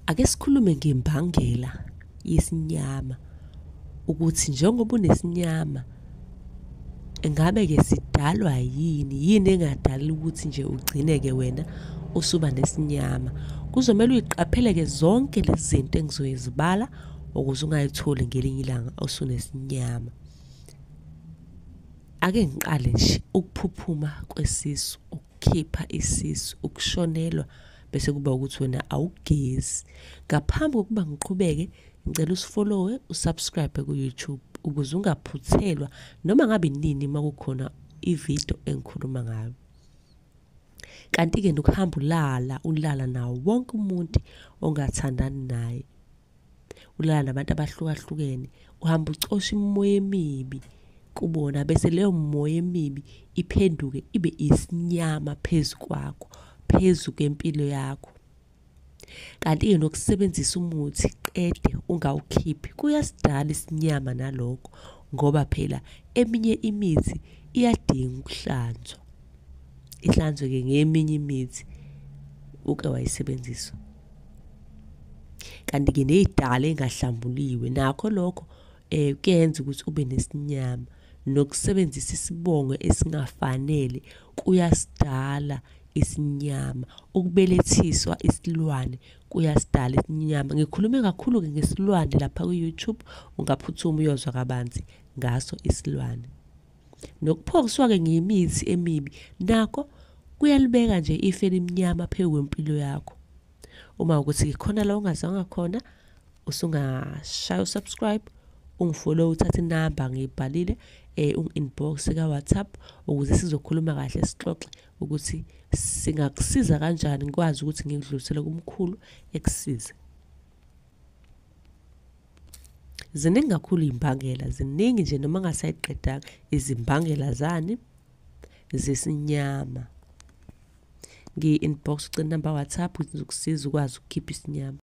Ake sikhulume ngembangela yesinyama, ukuthi njengoba unesinyama, engabe-ke sidalwa yini? Yini engadala ukuthi nje ugcine-ke wena usuba nesinyama? Kuzomele uyiqaphele-ke zonke lezi zinto engizoyizibala ukuze ungayitholi ngelinye ilanga usunesinyama. Ake ngiqale nje, ukuphuphuma kwesisu, ukukhipha isisu, ukushonelwa, bese kuba ukuthi wena awugezi. Ngaphambi kokuba ngiqhubeke, ngicela usifollowe, usubscribe ku-YouTube ukuze ungaphuthelwa noma ngabe nini uma kukhona ividiyo engikhuluma ngayo. Kanti-ke nokuhamba ulala, ulala nawo wonke umuntu ongathandani naye. Ulala nabantu abahlukahlukene, uhamba ucosha imimoya emibi kubona, bese leyo mimoya emibi iphenduke ibe isinyama phezu kwakho, phezu kwempilo yakho. Kanti-ke nokusebenzisa umuthi qede ungawukhiphi kuyasidala isinyama nalokho, ngoba phela eminye imithi iyadinga ukuhlanzwa. Ihlanzwe-ke ngeminye imithi uke wayisebenzisa. Kanti-ke ney'dala ey'ngahlambuliwe nakho lokho kuyenza ukuthi ube nesinyama. Nokusebenzisa isibongo esingafanele kuyasidala isinyama. Ukubelethiswa isilwane kuyasidala isinyama. Ngikhulume kakhulu-ke ngesilwane lapha ku-YouTube, ungaphuthuma uyozwa kabanzi ngaso isilwane. Nokuphoswa-ke ngemithi emibi nakho kuyalibeka nje ifu elimnyama phezu kwempilo yakho. Uma ukuthi khona la ungazwanga khona, usungashaya usubscribe, ungifollow, uthathe inamba ngiyibhalile, ungi-inbox ka-WhatsApp ukuze sizokhuluma kahle, sixoxe ukuthi singakusiza kanjani, ngikwazi ukuthi ngikudlulisele kumkhulu ekusize. Ziningi kakhulu iy'mbangela, ziningi nje noma ngasayiqedanga izimbangela zani zesinyama. Ngiyi-inbox, ucela inamba WhatsApp ngizokusiza ukwazi ukukhipha isinyama.